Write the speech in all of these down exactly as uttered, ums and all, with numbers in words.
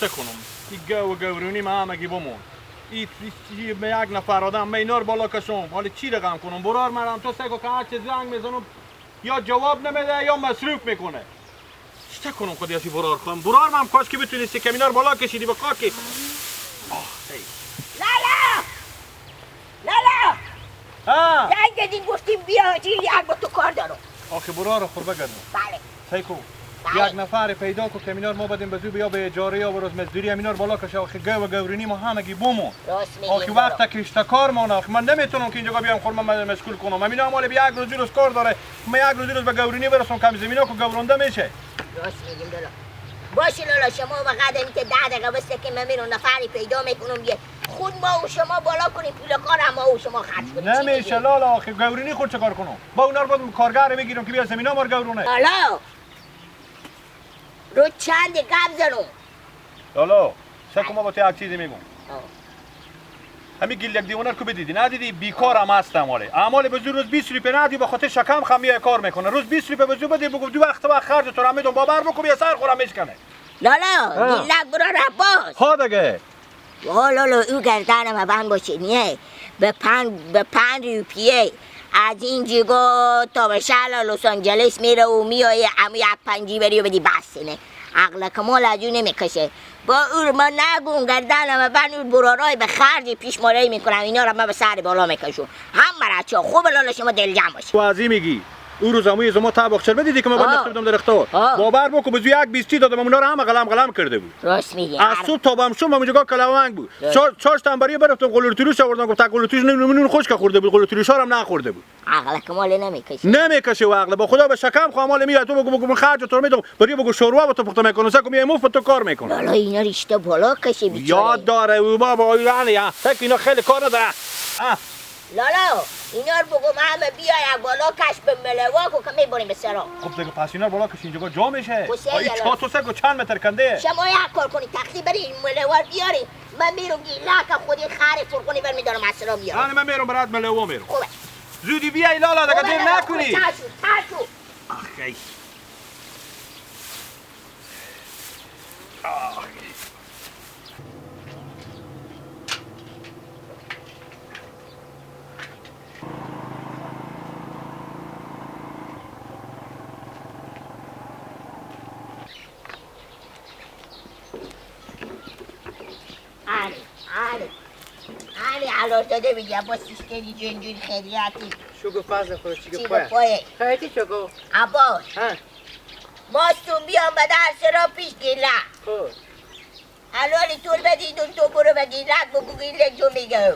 چه کنم؟ ای گو و گورونی ما همگی بمون. ای، ای، ای، من یک نفر آدم، من اینا رو بالا کشم. حالا چی رقم کنم؟ برار مرم تو سگو که هرچه زنگ می‌زنم، یا جواب نمی‌ده یا مصروف می‌کنه. چه کنم خودی ازی برار خواهم؟ برار من کاش که بتونستی کمینا رو بالا کشیدی به خاک. آه، ای. لالا! لالا! ها! زنگ زدین گفتیم بیا حاجی، یک با تو کار دارم. آخه برار خور بگردم. بله. سیکو. بله. یک نفر پیدا کو کمینا رو ما بدیم به زو بیا به اجاره یا به روز مزدوری همینا رو بالا کشه. آخه گو و گورینی ما همگی بومون. راست می‌گین آخه لالا. وقت کشت کار مانه. آخه من نمی‌تونم که اینجا بیام خور من مشغول کنم. همینا مال بیا یک روز دو روز کار داره. من یک روز دو روز به گورینی برسم، کم زمینا که گورونده می‌شه. راست می‌گیم لالا. باشه لالا، شما فقط این که ده دقیقه بسته که من می‌رم نفری پیدا می‌کنم، یه خود ما و شما بالا کنیم، پول کار هم ما و شما خرج کنیم. چی نمیشه می‌گی؟ لالا، آخه گورینی خود چه کار کنم؟ با اونا رو باز کارگر بگیرم که بیا زمینا ما رو گورونه. لالا، رو چند گپ زنم؟ لالا، سکو ما با تو یک چیزی می‌گم. آه. همین گیلک دیوانه رو که بدیدی، ندیدی؟ بیکار هم هستم ولی. اعمال به زور روز بیست روپیه ندی، به خاطر شکم خم میای کار می‌کنه. روز بیست روپیه به زور بدی، بگو دو وقت وقت خرج تو را می‌دم، باور بکن، بیا سر خورم می‌شکنه. لالا، ها. گیلک برار عباس. ها دیگه. وا لالا، او گردن ما بند باشه، نیه. به پنج، به پنج روپیه از این جیگا تا به شهر لس آنجلس میره و میایه، اما یک پنجی بری و بدی بس نه. عقل کمال از او نمی‌کشه. با او رو ما نگون، گردن ما بند، او برارای به خرج پیش ما ری می‌کنم، اینا رو ما به سر بالا می‌کشم. همه را چه خوب لالا، شما دل جمع باشید. تو ازی می‌گی؟ او روز اموی زما تا باخچر بدیدی که من آه. بنداخته بودم در اختار. آه. باور بکن، بزو یک بیستی دادم، اونا رو همه قلم قلم کرده بود. راست می‌گی. از هر صبح تا بام شوم، همونجا کلاوه هنگ بود. راست. چهار، چهار تنبری برفتم، قلوتوری شوردم، گفت: «تا قلوتوری نون، نون خشک خورده بود، قلوتوری شارم نخورده بود.» عقل کمال نمی‌کشه. نمی‌کشه و عقل. با خدا به شکم خو مال میاد، تو بگو، بگو من خرج تو رو می‌دم، بری بگو شوروا به تو پخته می‌کنم، سکو میای مفت تو کار می‌کنم. لالا، اینا رشته بالا کشه بیچاره. یاد داره او بابا، یعنی، ها، فکر اینا خیلی کار نداره. ها. لالا، اینا رو بگم همه بیا یک بالا کش به ملوا کو که می‌بریم به سرا. خب دیگه پس اینا رو بالا کش، اینجا جا می‌شه. خب سه آ، این یلا. چهار تا سه کو چند متر کنده؟ شما یک کار کنید، تختی برید این ملوا رو بیاری. من می‌رم گیلک خودی خر فرغونی بر می‌دارم از سرا بیارم. یعنی من می‌رم برات ملوا می‌رم. خوبه. زودی بیا لالا، دیگه خوبه دیر لالا، نکنی. خوبه، چشم، چشم. آخی. آخی. آره، آره. آره، حلال شده می‌گم، با سیستری جنجوری خیلیاتی. شکر فضل خدا، چی چی گفت؟ گفت؟ خیلی چی گفت؟ عباس. ها. ماستون بیام به درس را پیش گله. خب. حلالی طور بدیدون تو برو به گیلک بگو گیلک جو می‌گه.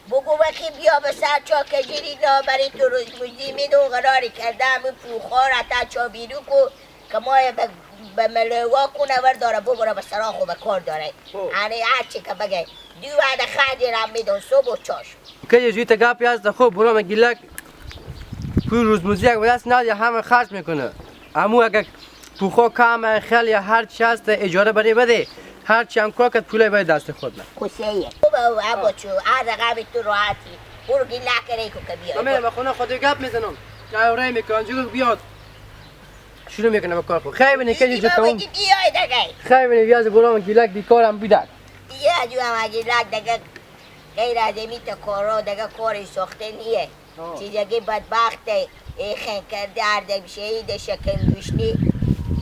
بگو وقتی بیا به سر چا کجیری نابری تو روز موزی می‌دون قراری کرده همون پوخا را تا چا بیرو کو که ما به، به ملوا کنه ور داره ببره به سرا خو به کار داره. خب. یعنی هر چی که بگه. دو وعده خرج را می‌دون صبح و چاش. که یه جوی تا گپی هست، خب، برام گیلک پول روزموزی یک به دست ندی، همه خرج می‌کنه. امو اگه پوخا کم، خیلی هر چی هست، اجاره بری بده، هر چی هم کار کرد، پوله بده دست خود نه. خوشیه. خوبه، عبا چو، هر رقم تو راحتی. برو گیلک ری کو که بیای. من می‌رم خونه خود گپ می‌زنم. که رای می‌کنم، جو بیاد. شروع می‌کنه به کار خود. خیلی بینه که دیدی جو بابا، کم. دیدی آی دگه. خیلی بینه ویاز برام گیلک بیکارم بیدار. دیگه جو هم گیلک دگه. غیر از این تا کارا دگه کاری ساخته نیه. آه. چیزگی بدبخت ای خنگ کرده، هر دم شهید شکم گوشنی.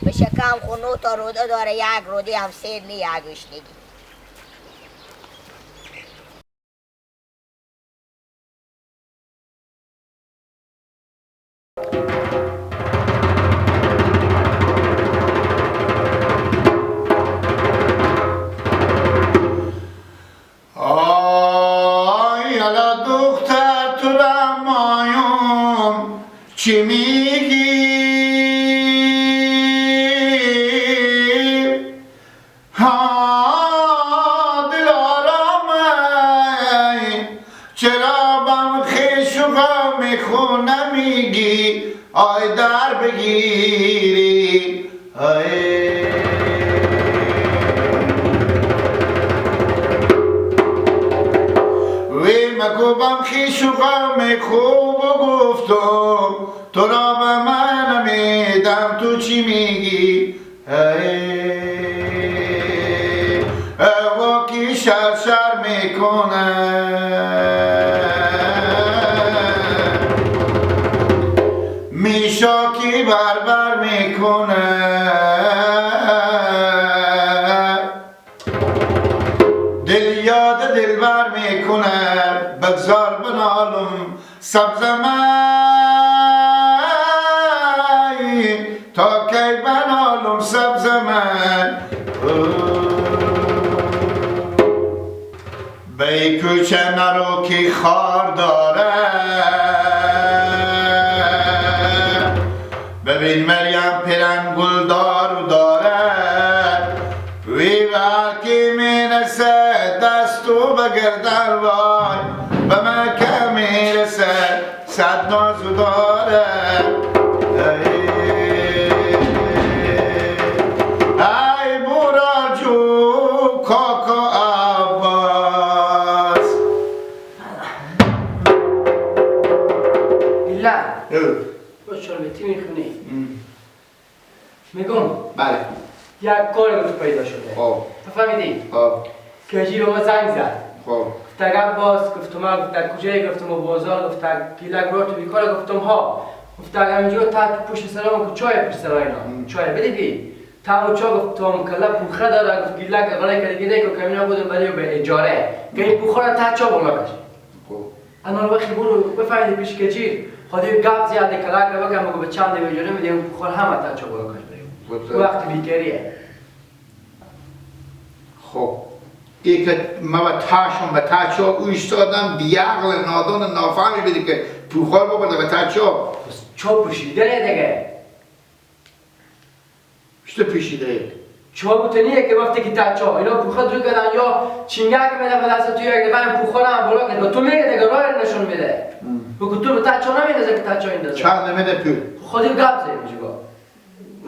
به شکم خو نو تا روده داره، یک روده هم سیر نیه گوشنگی. آی حالا دختر تو را مایم چی می‌گی؟ ها دلارام ای، چرا بم خویش و غم خو نمیگی؟ آی در بگیری، آی. وی مکو بم خویش و غم خو بگفتم، تو را به من نمیدم، تو چی میگی؟ ای. می‌کنه، میشاکی بر بر می‌کنه، دل یاد دلبر می‌کنه. بگذار بنالم سبزه من، تا کی بنالم سبزه من؟ به کوچه نرو کی خار داره، ببین مریم پیرن گلدار و داره، وی وقتی می‌رسه دست و به گردن وای، به مکه می‌رسه صد ناز و داره. ای، ای بورا جو کاکا عباس. ایلا. او. او چون می‌تی می‌خونی. ام. می‌گم، بله. یک کار گفت پیدا شده. خب. تو فهمیدی؟ خب. کجی رو ما زنگ زد. خب. گفت: «گپ باز.» گفتم: «من.» گفت: «کجایی؟» گفتم: «بازار.» گفت: «گیلک رو تو بیکاره.» گفتم: «ها.» گفت: «اگر اینجا تا پشت سرم کو چای پشت سر اینا. ام. چای بدیدی.» تا اون چا گفتم: «کلا پوخه داره.» گفت: «گیلک غلای کردگی نه کو کمینا بودم برای به اجاره.» که این پوخه را تا چا بالا کش. خب. انا وقتی برو بفهمید پیش کجیر. خودی گپ زیاد کلاک بکن، بگو به چند دیگه جوره می‌دیم، بخور همه تا چوبرو کش بریم. خب، تو وقت بیکاریه. خب. ای که ما با تاشون به تا چا اویشتادم، بیعقل نادان نافهمی بدی که پوخار ببرده به تا چا. بس چا پوشیده دیگه. پشت پیشیده. چا بوتنیه که وقتی که تا چا، اینا پوخه درو کردن یا چینگه که می‌ده به دست تو، یک دفعه پوخه رو هم بالا کرد. به تو میگه دیگه راه رو نشون می‌ده. ام. بگو تو به تا چا نمی‌ندازه که تا چا ایندازه. چند نمی‌ده پول؟ خودی گپ زدی می‌شه با.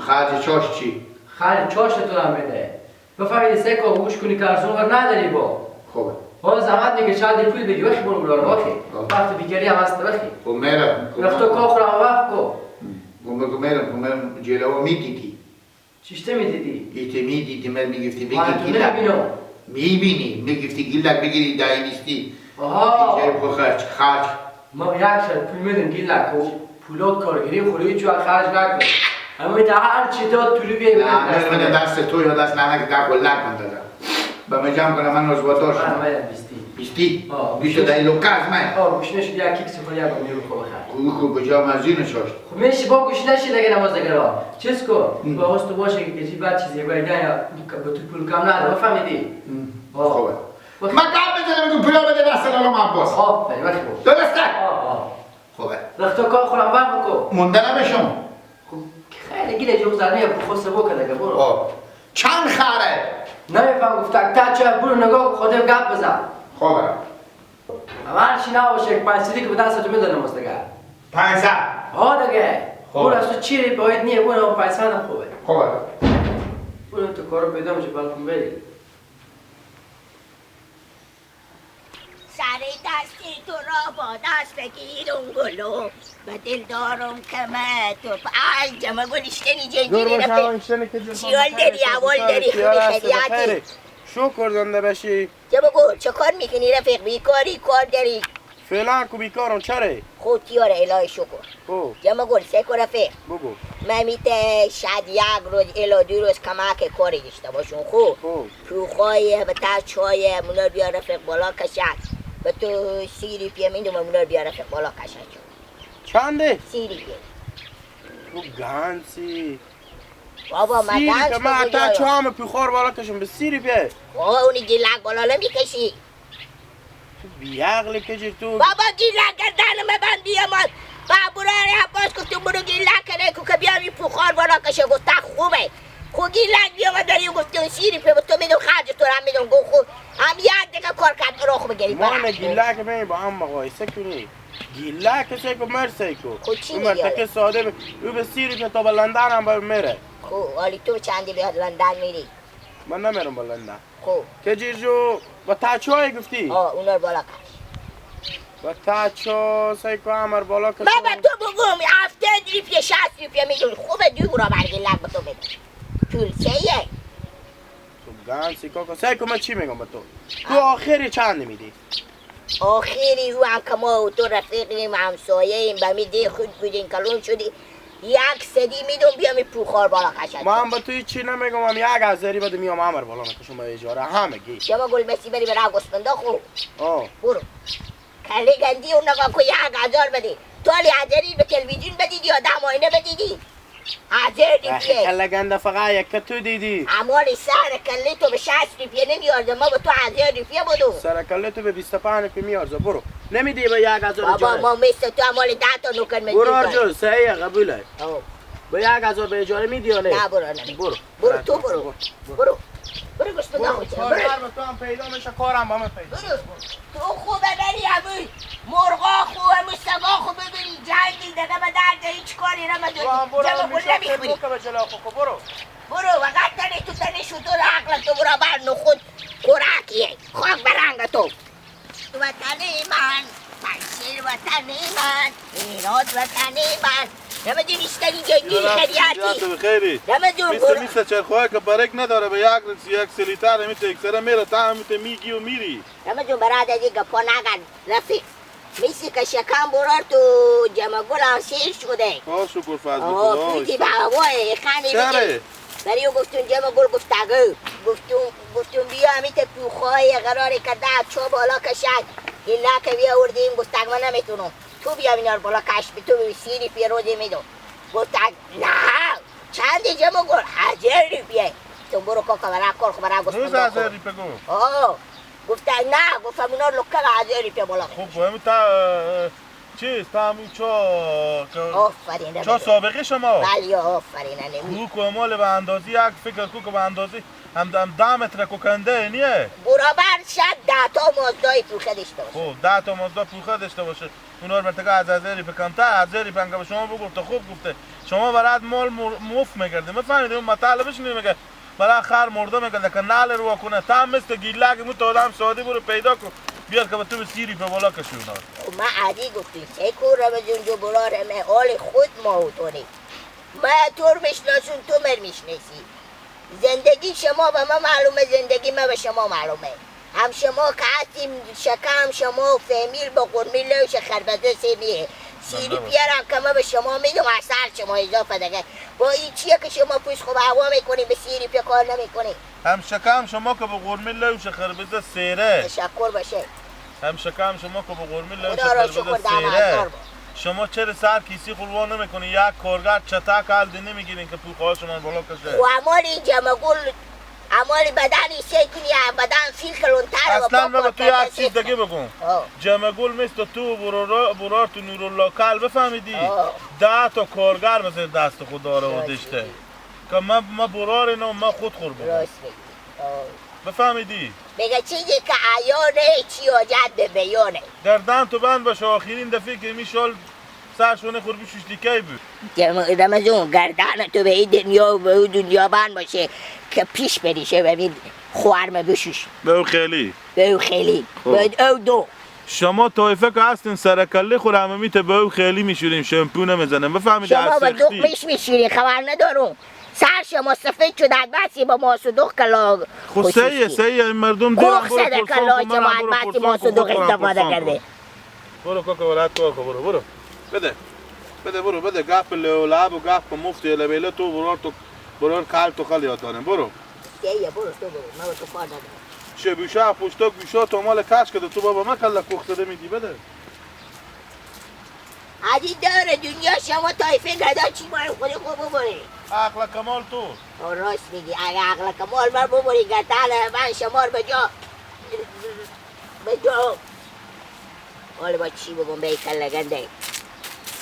خرج چاش چی؟ خرج چاش تو هم می‌ده. بفهمید سه که گوش کنی که ارزون ور نداری با. خوبه. با زحمت می‌کشه، شاید پول بگی، وقتی برو برو، وقتی. خب. وقتی بیکاری هم هست، وقتی. خب، می‌رم. وقتی کار خورم وقت کو. گم بگو می‌رم، گم می‌رم، جلو می‌دیدی. چیشته می‌دیدی؟ ایته می‌دیدی، من می‌گفتی بگی وای، تو گیلک. نمی‌بینم. می‌بینی، می‌گفتی گیلک بگیری، دایی نیستی. آها. اینجا بخرج، خرج. ما یک سر پول می‌دیم گیلک، خب. پولا کارگری خوری چو خرج نکن. اما تا هر چی داد تو رو بیه نه، من دست من می‌دم. دست تو یا دست نه، نه، که در کلک من دادم. به من جمع کنم، من رزباتار شدم. من بیستی. بیستی؟ آه، بیست بیستی. دهی لوکه از من. آه، گوشنه شدی، یک کیک سفر یک می‌رو خوب خرج. کو، کو، کجا مزین چاشت؟ خب می‌شه با گوش نشی دیگه نماز دیگه را. چیز کو؟ ام. با واسطه باشه که کسی بعد چیزی باید یا به تو پول کم نده، بفهمیدی؟ ام. آه. خوبه. وقت من گپ بزنم، تو پولا بده دست لالا عباس. آفرین، وقت بود. درسته؟ آه، آه. خوبه. وقتا کار خورم وقت بکو. مونده نمیشم. خب، خیلی گیره جو زنه، خود سبو کرده که برو. آه. چند خره؟ نمی‌فهم، گفت تا چه برو نگاه، خود گپ بزن. خوبه. اما هر چی نباشه، یک پنج صدی که به دست تو می‌دنم است دیگه. پنجصد؟ ها دیگه. خب. اون از تو چی ری باید نیه، اون هم پنجصد هم خوبه. خوبه. اون تو کارو پیدا می‌شه، بلکن بری. سر دست تو را با دست بگیرم گلو، به دل دارم که من تو پ-، آی جمع گل اشتنی جنگیری دور باش، رفیق. آه، اشتنی که جلوه شیال بخیره، داری، سر اول سر داری، خیلی خیریاتی. بخیره. شکر زنده باشی. جمع گل، چه کار می‌کنی رفیق؟ بیکاری، کار داری؟ فعلاً کو بیکارم، چره؟ خود تیار الهی شکر. خب. جمع گل، سه کن رفیق. بگو. من می‌ته شاید یک روز الا دو روز کمک کاری داشته باشون. خب. خب. پوخای به تا چای مونر بیا رفیق بالا کشک. به تو سی روپیه می‌دم، مونر بیا رفیق بالا کشک. چنده؟ سی روپیه. تو گنسی. بابا، من سی روپیه، گنج من کجا تا یا؟ چهار پوخار بالا کشم به سی روپیه. آه، اونی گیلک بالا نمی‌کشی. تو بی‌عقلی کجی تو. بابا، گیلک گردن من بند بیامد. با برای عباس گفتم برو گیلک کنه کو که بیام این پوخار بالا کشه. گفت خوبه. خو گیلک بیامد داری گفتم سی روپیه به تو می‌دم، خرج تو را می‌دم. گفت خو هم یاد دیگه کار کرد، رو خو بگری ما برش. نه گیلک می با هم مقایسه کنی. گیلک کسی کو مرسه کو. خو چی او می‌گی مرتکه حالا؟ ساده به، او به سی روپیه تا به لندن هم بر میره. خو حالی تو چندی بیاد لندن میری؟ من نمیرم به لندن. خب. که جیر جو و تا چای گفتی؟ آه، اونا رو بالا کش. و تا چا سی کو امر بالا کش. من به تو بگم، هفتاد روپیه، شصت روپیه می‌دونی. خوبه، دو برابر گیلک به تو بده. پول چیه؟ تو گند سی کاکا، سعی کن، من چی می‌گم به تو؟ تو آخری چند می‌دی؟ آخری او هم که ما و تو رفیقیم، همسایه‌ایم، به می دی خود بودین کلون شدی. یک صدی می‌دم، بیا می پوخار بالا کشد. من به تو هیچی نمی‌گم، هم یک هزاری بده میام همر بالا می‌کشم به اجاره، همگی. شما گل مسی بری برای گوسفندا خو. آه. برو. کله گندی اون نگاه کو، یک هزار بدی. تو علی حجری به تلویزیون بدیدی یا ده ماهینه بدیدی؟ حاضر دی آخه پیه. کله گنده فقط یک تو دیدی. اموال سر کله تو به شصت روپیه نمیارزه، ما به تو هزار روپیه بدو. سر کله تو به بیست و پنج روپیه میارزه، برو. نمیدی به یک هزار بابا، جانه. ما مثل تو اموال ده تا نوکر مندی برو داریم. آرجو، صحیحه، قبوله. آه. به یک هزار به اجاره میدی یا نه؟ نه، برو، نه. برو. برو، تو برو. برو. برو. برو گوشت برو، نخور، کارگر برو. به تو هم پیدا می‌شه، کارم به من پیدا. برو. تو خوبه بری همون مرغا خو، همون سگا خو ببینی، جنگی دیگه به درد هیچ کاری نمی‌دونی. تو هم برو، جمع همین کن، شب نمی‌خوری. خیر بکن به جلو خو، خو برو. برو، وقت تنی تو تنی شطور عقل تو برابر نخود خوراکیه. خاک برنگ تو. وطن من، پنجشیر وطن من، هرات وطن من. نمه جون اشتری جنگی خریاتی. تو بخیری. نمه جون میسه، برو. میسه چرخواه که برک نداره، به یک، یک سلیتر میته یک سره میره، تا میته میگی و میری. نمه جون برادر، دی گپا نگن، رفیق. میسی که شکم برار تو جمع گل هم سیر شده. آه، شکر فضل آه، خدا. پیتی به هوای خانی چره؟ بگیر. بری او گفتون جمع گل گفتگو. گفتون، گفتون بیا همی ته کوخای قراری که ده چو بالا کشد. ایلا که بیا وردیم گفتگ من نمیتونم. تو بیا اینار بالا کش، به تو به سیری پی روزی میدم. گفتگ نه. چندی جمع گل؟ هزار روپیه. تو برو کاکا برا کار خو برا گوش نوز کن هزار کاکا. روپیه گو. آه. گفتن نه، گفتم اینا لکه هزار روپیه بالا. خب، همین تا، اه، چیز، تا همون چا، که آفرین، چا رمضان. سابقه شما؟ بله، آفرین، همین. کو، کو مال به اندازی یک فکر کو که به اندازی هم، هم ده متر کو کنده نیه. برابر شد ده تا مازدای پوخه داشته باشه. خب، ده تا مازدا پوخه داشته باشه. اونا رو برتگاه از هزار روپیه کمتر، هزار روپیه انگه به شما بگفته، خوب گفته. شما برات مال مر-، مفت می‌گرده. مفهمیدی؟ اون مطالبش نمیگه. برای خر مرده می‌گه که نعل رو کنه. تا مثل گیلک مو تو آدم سعودی برو پیدا کن. بیار که به تو به سی روپیه بالا کشونه. خب، ما عادی گفتیم، سه کور رو به جنجو برار همه حال خود ما و تو نیم. ما تو رو می‌شناسون، تو مر می‌شناسی. زندگی شما به ما معلومه، زندگی ما به شما معلومه. هم شما که هستیم شکم شما و فامیل به قرمی لوش خربزه سیمیه. سی روپیه را هم که ما به شما می‌دم، از سر شما اضافه دیگه. با این چیه که شما پوست خوب هوا می‌کنی، به سی روپیه کار نمی‌کنی؟ هم شکم شما که به قرمی لوش خربزه سیره. تشکر باشه. هم شکم شما که به قرمی لوش خدا را خربزه شکر، دم سیره. هزار بار. شما چرا سر کیسی خلوا نمی‌کنی؟ یک کارگر چتک حل دی نمی‌گیرین که پوخا شما بالا کشه. خو امالی جمع گل، امالی بدنی سی کنی، یا بدن فیل کلونتر و اصلاً با من به تو یک کارگر چیز سی دیگه بگم. آه. جمع گل مثل تو برار، برار تو نورالله کل بفهمیدی؟ آه. ده تا کارگر به زیر دست خود داره و راست داشته. می‌گی. که من، من برار اینا، من خود خور بگم. راست می‌گی. آه. بفهمیدی؟ میگه چیزی که عیانه، چی حاجت به بیانه. گردن تو بند باشه، آخرین دفعه که می شال سرشونه خور بشوشتی کی بود؟ جم-، رمضان، گردن تو به این دنیا و به اون دنیا بند باشه که پیش بریشه و ببین خوارمه بشوش. به او خیلی. به او خیلی. خب. به او دو. شما طایفه که هستین سر کله خور همه میته به او خیلی میشوریم، شمپو نمیزنیم. بفهمید شما به دو میش میشورین، خبر ندارم. سر شما سفید شد، از بسی با ماس و دوغ کلا خو سهیه، خصوصی. سهیه، این مردم دیرم. خوب برو صدق پرسان الله کن، من جماعت، برو بسی پرسان ماس و کن، دوغ خودم استفاده پرسان کن. کرده. برو کاکا، ولایت کار کن، برو، برو. بده. بده، برو، بده. گپ لو لب و گپ مفت، یله بیله تو برار تو، برار کل تو خل یاد دارم. برو. سهیه، برو، تو برو. من با تو کار ندارم. چه بوشه، پشتا گوشا تو مال کش کده، تو بابا من کلا کوخ زده میدی، بده. عزیز داره دنیا شما طایفه گدا چی باید خودی خود ببری. عقل کمال تو. آه، راست میگی. اگه عقل کمال من ببری گردن من شما رو به جا، به جا. حالا با چی بگم به این کله گنده؟